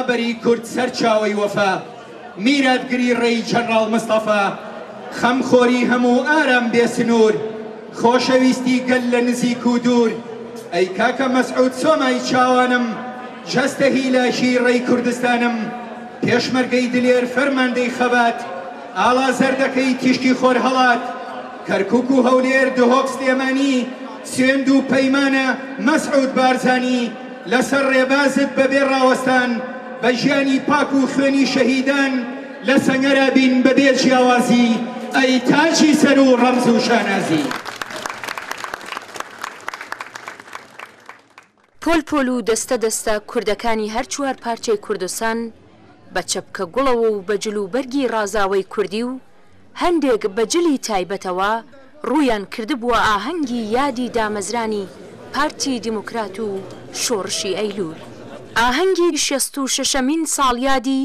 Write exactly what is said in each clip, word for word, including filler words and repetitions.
بەری کورد سەر چاوەی وەفا، میراتگری ڕێی جەنراڵ مستەفا، خەمخۆری هەموو ئارام بێ سنوور، خۆشەویستی گەل لە نزیک و دوور. ئەی کاکە مەسعود سۆمای چاوانم، جەستە هیلاکی ڕێی کوردستانم، پێشمەرگەی دلێر فەرماندەی خەبات، ئاڵا زەردەکەی تیشکی خۆر هەڵات، کەرکووک و هەولێر دهۆک سلێمانی، سوێند و پەیمانە مەسعود بارزانی، لەسەر ڕێبازت بەبێ ڕاوەستان، بە ژیانی پاک و خوێنی شەهیدان، لە سەنگەرا بین بەبێ جیاوازی، ئەی تاجی سەر و ڕەمز و شانازی. پۆل پۆل و دەستە دەستە کوردەکانی هەر چوار پارچەی کوردستان بە چەپکە گوڵەوە و بە جل و بەرگی ڕازاوەی کوردی و هەندێک بە جلی تایبەتەوە ڕوویان کردبووە ئاهەنگی یادی دامەزرانی پارتی دیموکرات و شۆڕشی ئەیلول. ئاهەنگی شەست و شەشەمین ساڵیادی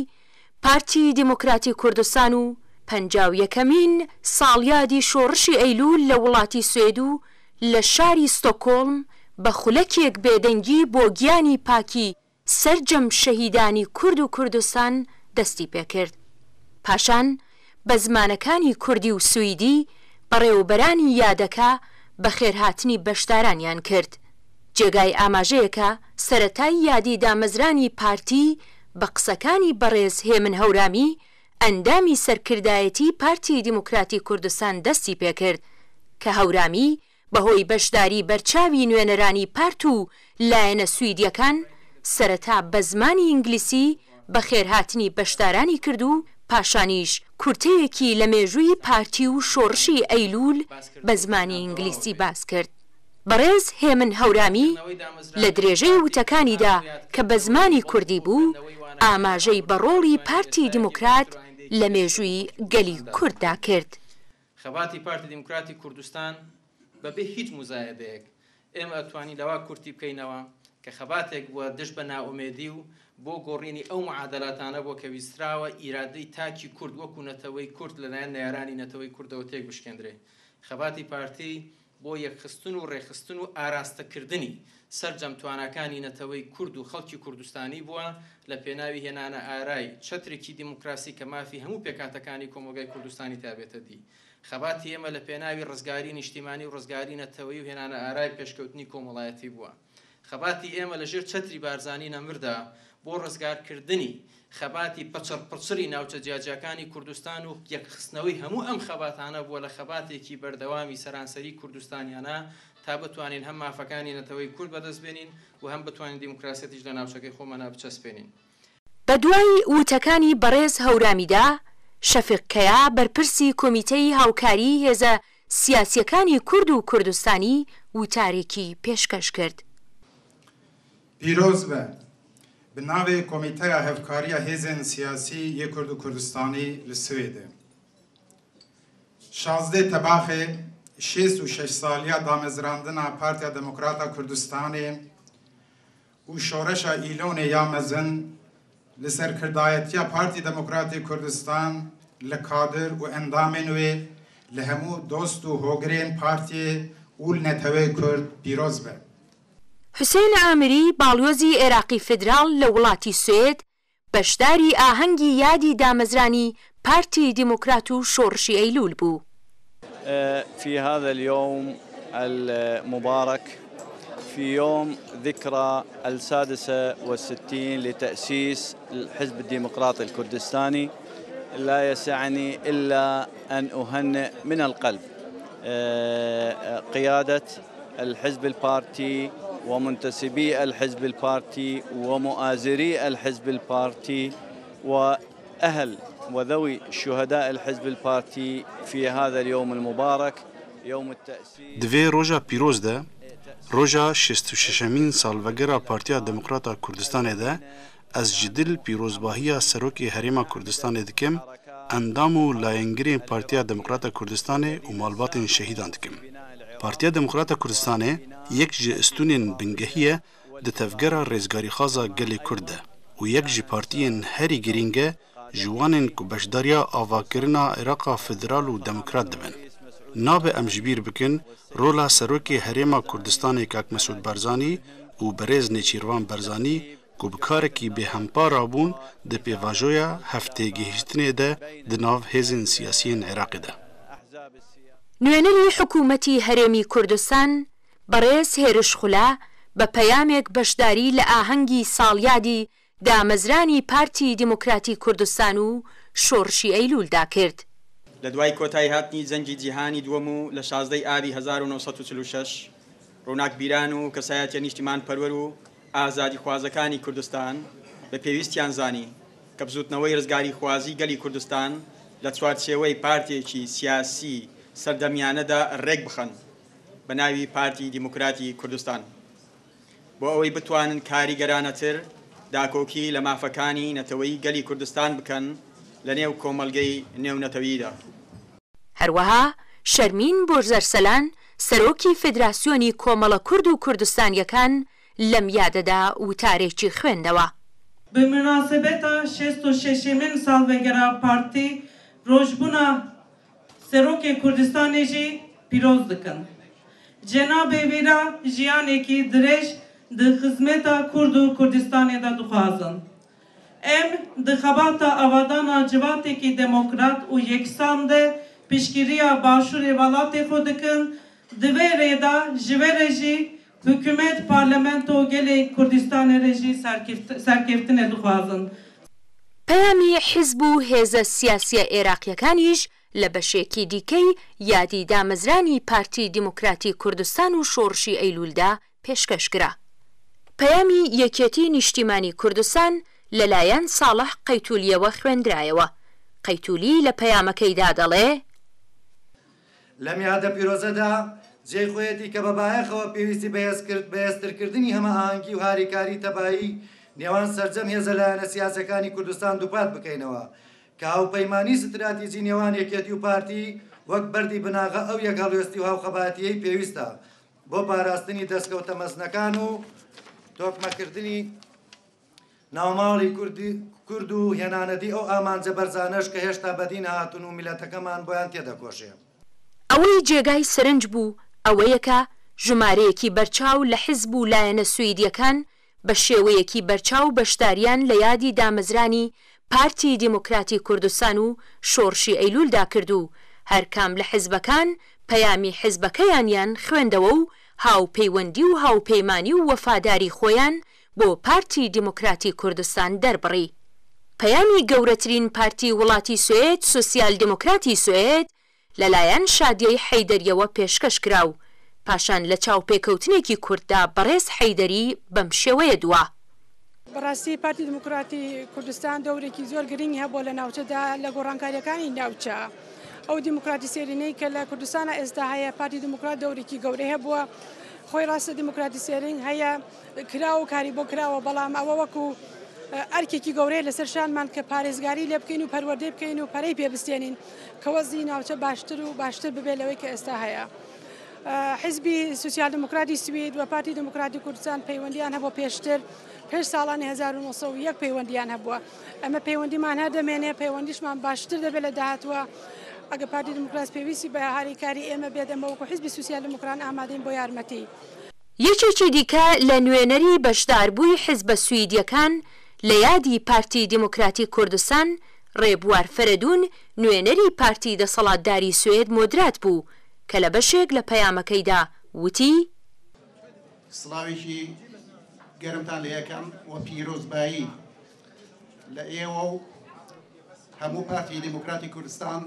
پارتی دیموکراتی کوردستان و پەنجا و یەکەمین ساڵیادی شۆڕشی ئەیلول لە وڵاتی سوێد و لە شاری ستۆکۆڵم بە خولەکێک بێدەنگی بۆ گیانی پاکی سەرجەم شەهیدانی کورد و کوردستان دەستی پێکرد. پاشان بە زمانەکانی کوردی و سویدی بەڕێوەبەرانی یادەکە بەخێرهاتنی بەشدارانیان کرد. جێگای ئاماژەیەکە سەرەتای یادی دامەزرانی پارتی بە قسەکانی بەڕێز هێمن هەورامی، ئەندامی سەرکردایەتی پارتی دیموکراتی کوردستان دەستی پێکرد کە هەورامی بەهۆی بەشداری بەرچاوی نوێنەرانی پارت و لایەنە سویدیەکان سەرەتا بە زمانی ئینگلیسی بەخێرهاتنی بەشدارانی کرد و پاشانیش کورتەیەکی لە مێژووی پارتی و شۆڕشی ئەیلول بە زمانی ئینگلیسی باس کرد. بەڕێز هێمن هەورامی لە درێژەی وتەکانیدا کە بە زمانی کوردی بوو، ئاماژەی بە ڕۆڵی پارتی دیموکرات لە مێژووی گەلی کورددا کرد. خەباتی پارتی دیموکراتی کوردستان بەبێ هیچ مزایەدەیەک ئێمە ئەتوانین لەوا کورتی بکەینەوە کە خەباتێک بووە دژ بە ناومێدی و بۆ گۆڕینی ئەو معادلاتانە بۆ کە ویستراوە ئیرادەی تاکی کورد وەکو نەتەوەی کورد لەلایەن نەیارانی نەتەوەی کوردەوە تێک بشکێندرێ. خەباتی پارتی بۆ یەکخستن و ڕێخستن و ئاراستەکردنی سەرجەم تواناکانی نەتەوەی کورد و خەڵکی کوردستانی بووە لە پێناوی هێنانە ئارای چەترێکی دیموکراسی کە مافی هەموو پێکاتەکانی کۆمەڵگای کوردستانی تابێتە دی. خەباتی ئێمە لە پێناوی ڕزگاری نیشتیمانی و ڕزگاری نەتەوەی و هێنانە ئارای پێشکەوتنی کۆمەڵایەتی بووە. خەباتی ئێمە لە ژێر چەتری بارزانی نەمردا بۆ ڕزگارکردنی خەباتی پەچڕ پڕچڕی ناوچە جیاجیاکانی کوردستان و یەکخستنەوەی هەموو ئەم خەباتانە بووە لە خەباتێکی بەردەوامی سەرانسەری کوردستانیانە تا بتوانین هەم مافەکانی نەتەوەی کورد بەدەست بێنین و هەم بتوانین دیموکراسیەتیش لە ناوچەکەی خۆمانە بچەسپێنین. بە دوای وتەکانی بەڕێز هەورامیدا، شەفیق کەیا بەرپرسی کۆمیتەی هاوکاری هێزە سیاسیەکانی کورد و کوردستانی وتارێکی پێشکەش کرد. پیرۆز بە. Bi navê Komîteya Hevkariya Hêzên Siyasî yê Kurd û Kurdistanî li Swêdê. Şazdeh Tebaxê şêst û şeş saliya damezrandina Partiya Demokrata Kurdistanê û Şoreşa Îlonê ya Mezin li serkirdayetiya Partî Demokratî Kurdistan, li kadir û endamên wê, li hemû dost û hogirên partiyê û li netewê Kurd pîroz be. حوسێن ئامری، باڵیۆزی عێراقی فیدرال لە وڵاتی سوێد، بەشداری ئاهەنگی یادی دامەزرانی پارتی دیموکرات و شۆڕشی ئەیلول بوو. في هذا اليوم المبارك، في يوم ذكرى السادسة والستين لتأسيس الحزب الديمقراطي الكردستاني، لا يسعني إلا أن أهنئ من القلب، آه، قيادة الحزب البارتي ومنتسبي الحزب البارتي ومؤازري الحزب البارتي وأهل وذوي شهداء الحزب البارتي في هذا اليوم المبارك، يوم التأسيس. Di vê roja pîroz de, roja şêst û şeşemîn salvegera Partiya Demokrata Kurdistanê de, ez ji dil pîrozbahiya Serokê Herêma Kurdistanê dikim, endam û layengirên Partiya Demokrata Kurdistanê û malbatên şehîdan dikim. Partiya Demokrata Kurdistanê yek ji stûnên bingehî ye di tevgera rêzgarîxaza gelê Kurd de û yek ji partiyên herî girîng e ji wan ên ku beşdariya avakirina Iraqa federal û demokrat dibin. Nabe em ji bîr bikin rola Serokê Herêma Kurdistanê Kak Mesûd Barzanî û Berêz Nêçîrvan Barzanî ku bi karekî bêhempa rabûn di pêvajoya hevtêgihîştinê de di nav hêzên siyasiyên Iraqê de. Nûnerî hikûmetî Herêmî Kurdistan, Berêz Hêriş Xula, bi peyamek beşdarî li ahengî salyadî damezranî Partî Demokratî Kurdistan û Şorşî Eylûl da kir. لە دوای کۆتایی هاتنی جەنگی جیهانی دووەم و لە شازدەی ئابی هەزار و نۆ سەد و چل و شەش، ڕووناکبیران و کەسایەتیە نیشتیمانپەروەر و ئازادیخوازەکانی کوردستان بە پێویستیان زانی کە بزوتنەوەی ڕزگاریخوازی گەلی کوردستان لە چوارچێوەی پارتێکی سیاسی سەردەمیانەدا ڕێک بخەن بە ناوی پارتی دیموکراتی کوردستان، بۆ ئەوەی بتوانن کاریگەرانەتر داکۆکی لە مافەکانی نەتەوەی گەلی کوردستان بکەن لە نێو کۆمەڵگەی نێونەتەوەییدا. هەروەها شەرمین بۆرزەرسەلان، سەرۆکی فێدراسیۆنی کۆمەڵە کورد و کوردستانیەکان، لەم یادەدا وتارێکی خوێندەوە. Bi minasebeta şêst û şeşemîn salvegera partî, rojbûna Serokê Kurdistanê jî pîroz dikin. Cenabê wî re jiyanekî dirêj di xizmeta Kurd û Kurdistanê de dixwazin. Em di xebata avadana civatekî demokrat û yeksan de piştgiriya başûrê welatê xwe dikin, di vê rê de ji vê re jî hikûmet, parlamento gelê Kurdistanê re jî serkeft-, serkeftinê dixwazin. پەیامی حیزب و هێزە سیاسیە ئێراقیەکانیش لە بەشێکی دیکەی یادی دامەزرانی پارتی دیموکراتی کوردستان و شۆڕشی ئەیلولدا پێشکەش کرا. پەیامی یەکێتی نیشتیمانی کوردستان لەلایەن ساڵح قەیتولیەوە خوێندرایەوە. قەیتولی لە پەیامەکەیدا دەڵێ: لەم یادە پیرۆزەدا جێی خۆیەتی کە بە بایەخەوە پێویستی بە هێزکرد-، بە هێزترکردنی هەمەئاهەنگی و هاریکاری تەبایی نێوان سەرجەم هێزە لایەنە سیاسیەکانی کوردستان دووپات بکەینەوە کە هاوپەیمانی ستراتیجی نێوان یەکێتی و پارتی وەک بەردی بناغە ئەو یەکهەڵوێستی و هاوخەباتیەی پێویستە بۆ پاراستنی دەستکەوتە مەزنەکان و تۆکمەکردنی ناوماڵی کوردی، کورد و هێنانەدی ئەو ئامانجە بەرزانەش کە هێشتا بەدی نەهاتوون و میلەتەکەمان بۆیان تێدەکۆشێ. ئەوەی جێگای سەرنج بوو ئەوەیە کە ژمارەیەکی بەرچاو لە حیزب و لایەنە سویدیەکان بە شێوەیەکی بەرچاو بەشداریان لە یادی دامەزرانی پارتی دیموکراتی کوردستان و شۆڕشی ئەیلولدا کرد و هەر کام لە حیزبەکان پەیامی حیزبەکەیانیان خوێندەوە و هاوپەیوەندی و هاوپەیمانی و وەفاداری خۆیان بۆ پارتی دیموکراتی کوردستان دەربڕی. پەیامی گەورەترین پارتی وڵاتی سوێد، سوسیال دیموکراتی سوێد، لەلایەن شادیەی حەیدەریەوە پێشکەش کرا و پاشان لە چاوپێکەوتنێکی کورتدا بەڕێز حەیدەری بەم شێوەیە دوا. بەڕاستی پارتی دیموکراتی کوردستان دەورێکی زۆر گرنگی هەبووە لە ناوچەدا لە گۆڕانکاریەکانی ناوچە. ئەو دیموکراتی سێرینەی کە لە کوردستانە ئێستا هەیە، پارتی دیموکرات دەورێکی گەورەی هەبووە. خۆی ڕاستە دیموکراتی سێرین هەیە، کرا و کاری بۆ کراوە، بەڵام ئەوە وەکو، ئە، ئەرکێکی گەورەیە لەسەر شانمان کە پارێزگاری لێ بکەین و پەروەردەی بکەین و پەرەی پێ بستێنین کە وەزی ناوچە باشتر و باشتر ببێ لەوەی کە ئێستا هەیە. ئە، حیزبی سوسیال دیموکراتی سوید و پارتی دیموکراتی کوردستان پەیوەندیان هەبوو پێشتر، پێش ساڵانی هەزار و نۆ سەد و یەک پەیوەندیان هەبووە. ئەمە پەیوەندیمان هەر دەمێنێ، پەیوەندیشمان باشتر دەبێت لە داهاتووە. ئەگە پارتی دیموکرات پێویستی بە هاریکاری ئێمە بێت، ئەمە وەکو حیزبی سوسیال دیموکران ئامادەین بۆ یارمەتی. یەکێکی دیکە لە نوێنەری بەشداربووی حیزبە سویدیەکان لە یادی پارتی دیموکراتی کوردستان، ڕێبوار فەرەدون، نوێنەری پارتی دەسەڵاتداری سوێد مۆدرات بوو کە لە بەشێک لە پەیامەکەیدا وتی: سڵاوێکی گەرمتان لێ یەکەم و پیرۆزبایی لە ئێوە و هەموو پارتی دیموکراتی کوردستان،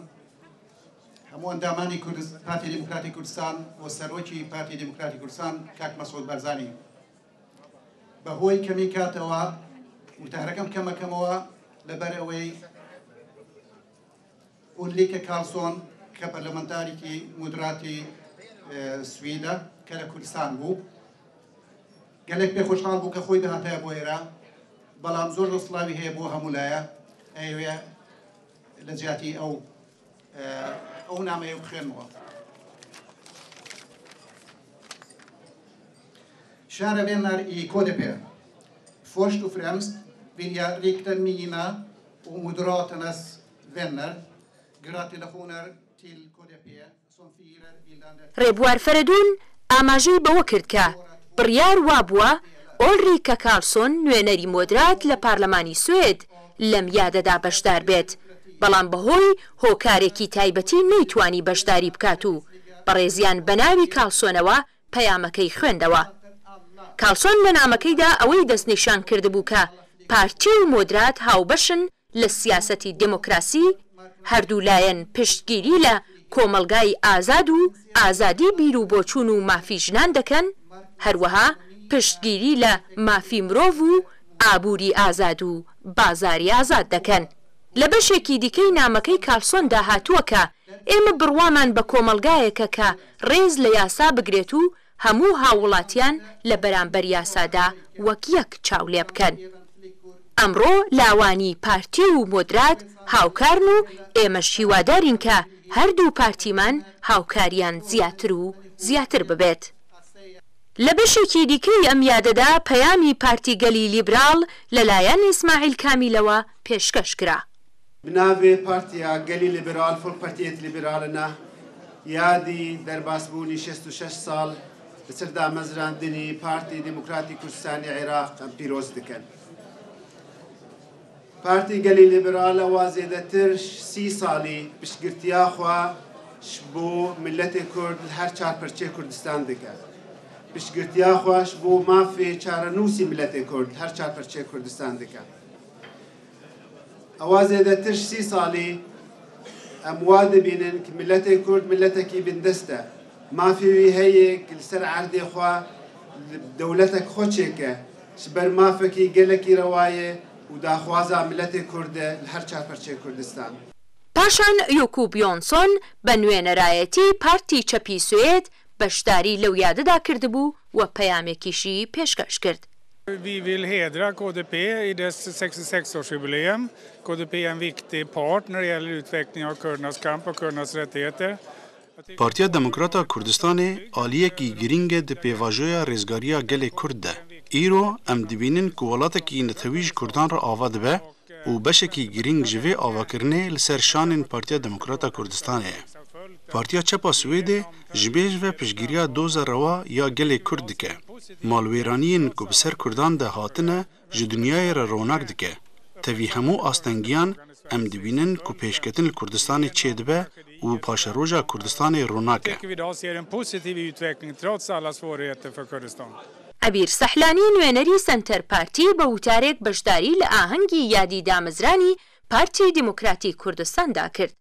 هەموو ئەندامانی کوردس-، پارتی دیموکراتی کوردستان و سەرۆکی پارتی دیموکراتی کوردستان کاک مەسعود بەرزانی. بە هۆی کەمی کاتەوە وتارەکەم کەمەکەمەوە لەبەر ئەوەی ئولریکە کارلسۆن کە پەرلەمەنتارێکی مودراتی، ئێ، سویدە کە لە کوردستان بوو، گەلێک پێ خۆشحاڵ بوو کە خۆی دەهاتایە بۆ ئێرە، بەڵام زۆر زۆر سڵاوی هەیە بۆ هەموو لایە. ئەیەوێ لە جیاتی ئەو، ئێ، ئەو نامەیە بخوێنمەوە. Kära vänner i K D P. Först och främst vill jag rikta mina och Moderaternas vänner gratulationer till K D P som firar bildandet. ڕێبوار فەرەدون ئاماژەی بەوە کرد کە بڕیار وابووە ئۆلریکە کارلسۆن، نوێنەری مۆدرات لە پارلەمانی سوێد، لەم یادەدا بەشدار بێت، بەڵام بەهۆی هۆکارێکی تایبەتی نەیتوانی بەشداری بکات و بەڕێزیان بە ناوی کارلسۆنەوە پەیامەکەی خوێندەوە. کارلسۆن لە نامەکەیدا ئەوەی دەستنیشان کردبوو کە پارتی و مۆدرات هاوبەشن لە سیاسەتی دموکراسی، هەردوو لایەن پشتگیری لە کۆمەڵگای ئازاد و ئازادی بیر و بۆچوون و مافی ژنان دەکەن، هەروەها پشتگیری لە مافی مرۆڤ و ئابووری ئازاد و بازاری ئازاد دەکەن. لە بەشێکی دیکەی نامەکەی کارلسۆندا هاتووە کە ئێمە بڕوامان بە کۆمەڵگایەکە کە ڕێز لە یاسا بگرێت و هەموو هاووڵاتیان لە بەرامبەر یاسادا وەک یەک چاو لێ بکەن. ئەمڕۆ لاوانی پارتی و مۆدرات هاوکارن و ئێمەش هیوادارین کە هەردوو پارتیمان هاوکاریان زیاتر و زیاتر ببێت. لە بەشێکی دیکەی ئەم یادەدا پەیامی پارتی گەلی لیبرال لەلایەن ئیسماعیل کامیلەوە پێشکەش کرا. Bi navê Partiya Gelî Liberal, Folkpartiyê Liberalina, yadî derbasbûnî şêst û şeş sal li ser damezrandinî Partî Demokratî Kurdistanê Iraq em pîroz dikin. Partî Gelî Liberal ewa zêdetir sî salî piştgirtiya xwe ji bo miletê Kurd li her çar perçeyê Kurdistan dike. Piştgirtiya xwe ji bo mafê çarenûsî miletê Kurd li her çar perçeyê Kurdistan dike. Ewa zêdetir ji sî salî em wa dibînin ku miletê Kurd miletekî bindest e. Mafê wî heye ku li ser erdê xwe li dewletek xwe çêke, ji ber mafekî gelekî rewa ye û daxwaza miletê Kurd e li her çar perçeyê Kurdistan. پاشان یوکوب یۆنسۆن بە نوێنەرایەتی پارتی چەپی سوێد بەشداری لەو یادەدا کردبوو و پەیامێکیشی پێشکەش کرد. Vi vill hedra K D P i dess sextiosex-årsjubileum. K D P är en viktig part när det gäller utveckling av kurdernas kamp och kurdernas rättigheter. Partiya Demokrat a Kurdistanê aliyekî girîng e di pêvajoya rêzgariya gelê Kurd de. Îro em dibînin ku welatekî netewî ji Kurdan re ava dibe û beşekî girîng ji vê avakirinê li ser şanên Partiya Demokrat a Kurdistanê ye. Partiya Çep a Swêdê ji mêj ve piştgiriya doza rewa ya gelê Kurd dike. Malwêraniyên ku bi ser Kurdan de hatine ji dinyayê re ronak dike. Tevî hemû astengiyan em dibînin ku pêşketin li Kurdistanê çêdibe û paşeroja Kurdistanê ronak e. Tycker vi idag ser en positiv utveckling trots alla svårigheter för Kurdistan. عەبیر سەحلانی، نوێنەری سەنتەر پارتی، بە وتارێک بەشداری لە ئاهەنگی یادی دامەزرانی پارتی دیموکراتی کوردستاندا کرد.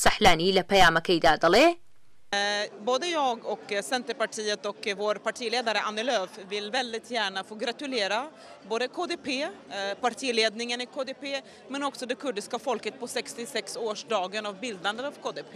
سەحلانی لە پەیامەکەیدا دەڵێ: Eh, både jag och, eh, Centerpartiet och, eh, vår partiledare Annie Lööf vill väldigt gärna få gratulera både K D P, eh, partiledningen i K D P, men också det kurdiska folket på sextiosex-årsdagen av bildandet av K D P.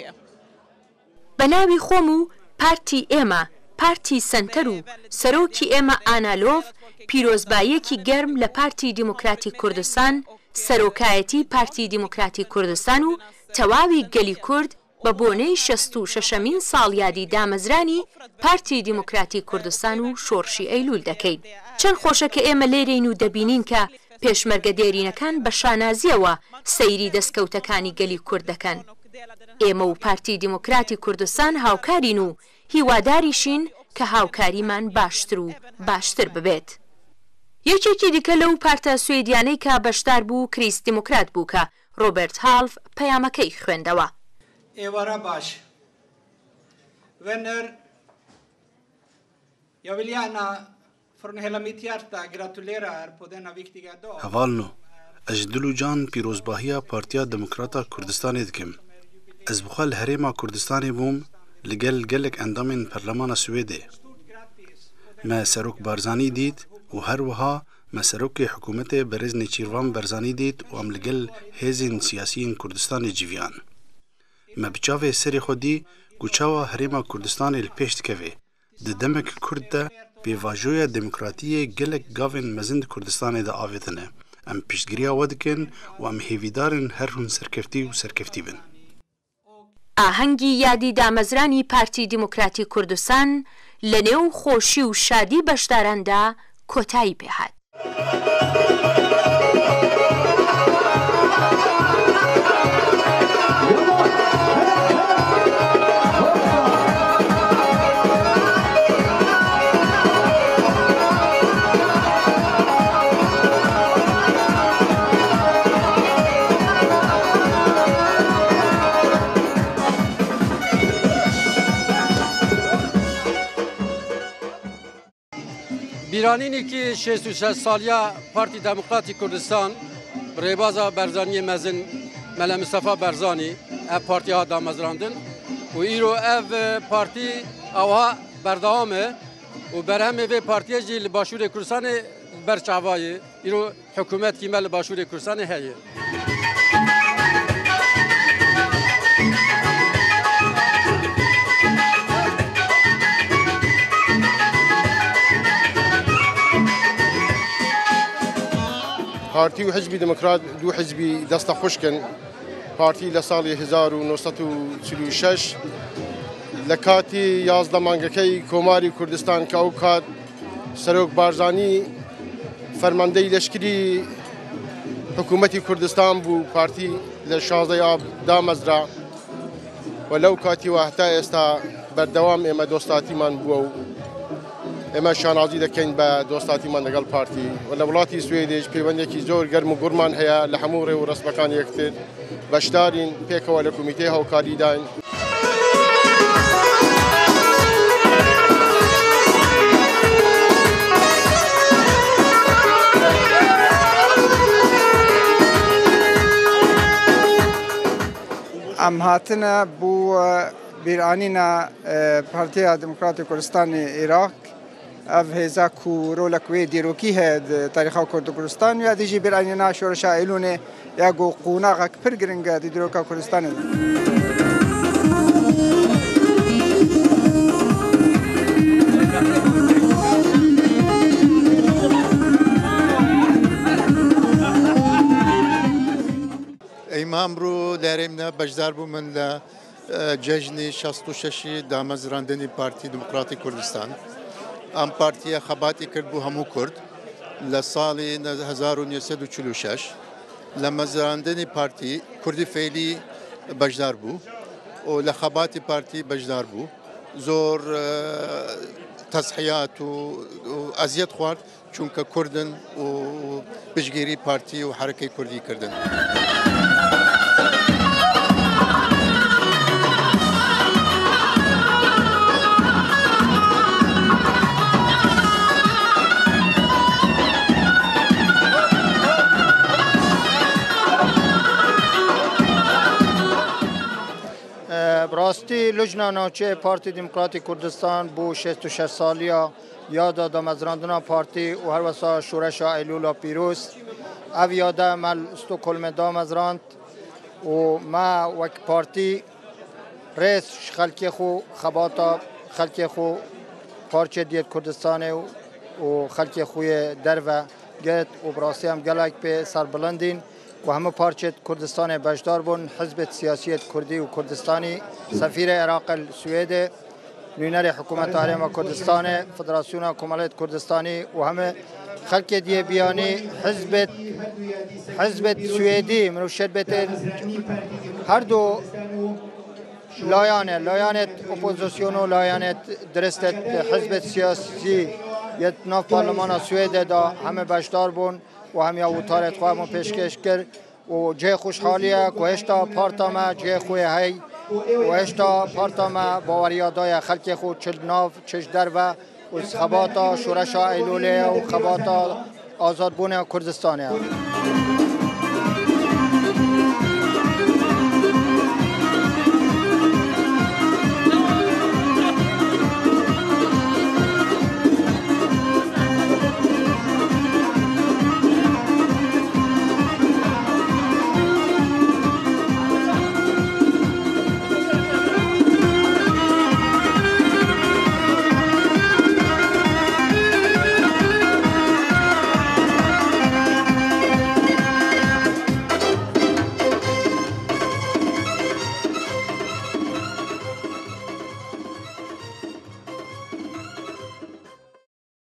بە ناوی خۆم و پارتی ئێمە، پارتی سەنتەر و سەرۆکی ئێمە ئانا لۆف، پیرۆزباییەکی گەرم لە پارتی دیموکراتی کوردستان، سەرۆکایەتی پارتی دیموکراتی کوردستان و تەواوی گەلی کورد بە بۆنەی شەست و شەشەمین ساڵیادی دامەزرانی پارتی دیموکراتی کوردستان و شۆڕشی ئەیلول دەکەین. چەند خۆشە کە ئێمە لێرەین و دەبینین کە پێشمەرگە دێرینەکان بە شانازییەوە سەیری دەستکەوتەکانی گەلی کورد دەکەن. ئێمە و پارتی دیموکراتی کوردستان هاوکارین و هیواداریشین کە هاوکاریمان باشتر و باشتر ببێت. یەکێکی دیکە لەو پارتە سوێدیانەی کە بەشدار بوو کریس دیموکرات بوو کە ڕۆبەرت هاڵف پەیامەکەی خوێندەوە. Êvara baş. Vänner, jag vill gärna från hela mitt hjärta gratulera er på denna viktiga dag. Hevalno, ez ji dil û can pîrozbahiya Partiya Demokrata Kurdistanê dikim. Ez bi xwe li Herêma Kurdistanê bûm, li gel gelek endamên Perlemana Swêdê. Me Serok Barzanî dît û her wiha me Serokê Hikûmetê Berêz Nêçîrvan Barzanî dît û em li gel hêzên siyasî yên Kurdistanê civiyan. Me bi çavê serê xwe dî ku çawa Herêma Kurdistanê li pêş dikeve. Di demek kurt de pêvajoya demokratiyê gelek gavên mezin di Kurdistanê de avêtine. Em piştgiriya we dikin û em hêvîdar in her hûn serkeftî û serkeftî bin. ئاهەنگی یادی دامەزرانی پارتی دیموکراتی کوردستان لە نێو خۆشی و شادی بەشداراندا کۆتایی پێهات. Bîranînekî şêst û şeş saliya Partî Demokratîk Kurdistan, bi rêbaza Berzaniyê mezin Mele Mistefa Berzanî, ev partî hat damezrandin û îro ev partî ewha berdewam e û berhemê vê partiyê jî li Başûrê Kurdistanê ber çava ye. Îro hikûmetkî me li Başûrê Kurdistanê heye. Partî û Hizbî Demokrat du hizbî desta xwişk in. Partî li salê hezar û neh sed û çil û şeş li katî yazdeh mangekey Komarî Kurdistan ke ew kat Serok Barzanî fermandeyî leşkerî hikûmetî Kurdistan bû, partî li şazdeh Ab damezra. We lew katî we heta êsta berdewam ême dostatîman bû û ême şanazî dekeyn be dostatîman degel partî. We li welatî Swêdê ji pêwendiyekî zor germ û gurman heye li hemû rê û resmekan yektir. Beşdarîn pêkewe li komîteyê hawkarî dayîn. Em hatine bo bîranîna, e, Partiya Demokratîk Kurdistanê Iraq. Ev hêza ku rolek wê dîrokî heye di tarîxa Kurd û Kurdistan ya dî jî bîranîna şoreşa Eylûnê ya ku qonaxek pir giring e di dîroka Kurdistanê de. Ey me emro li herêmde beşdar bû min li, e, cejnê şast û şeşî damezrandinî Partî Demokratîk Kurdistan. Em partiye xebatî kir bo hemû Kurd. Li salê ne-, hezar û neh sed û çil û şeş li mezrandinî partî Kurdî feylî beşdar bû û li xebatî partî beşdar bû. Zor, e, tezhiyat û, û eziyet xwar. Çunke Kurd in û piştgirî partî û herekê Kurdî kirdin. Bi rastî Lijna Navçeyê Partî Demokratîk Kurdistan bo şêst û şeş saliya yada damezrandina partî û herwesa şoreşa Eylûla Pîroz. Ev yade me li Stockholmê damezrand û me wek partî rêz ji xelkê xwe, xebata xelkê xwe, parçê diyê Kurdistanê û xelkê xwe yê derve girt û bi rastî em gelek pê serbilind în. Ku hemû parçê Kurdistanê beşdar bûn, hizbê siyasiyê Kurdî û Kurdistanî, sefîrê Iraqê li Swêdê, nûnerê Hikûmeta Herêma Kurdistanê, Federasyona Komelê Kurdistanî û hemû xelkê diyê biyanî hizbê, hizbê Swêdî, mirov şêt bêtê her du layanê, layanê opozîsyonê û layanê diristê hizbê siyasî yê nav parlemana Swêdê de hemû beşdar bûn. û hemiya witaret xwe hemû pêşkêş kir û cihê xweşhalî ye ku hêşta parta me cihê xwe yê hey û hêşta parta me baweriya daye xelkê xwe çi li nav çi ji derve û xebata şoreşa Eylûlê ye û xebata azadbûna Kurdistanê ye.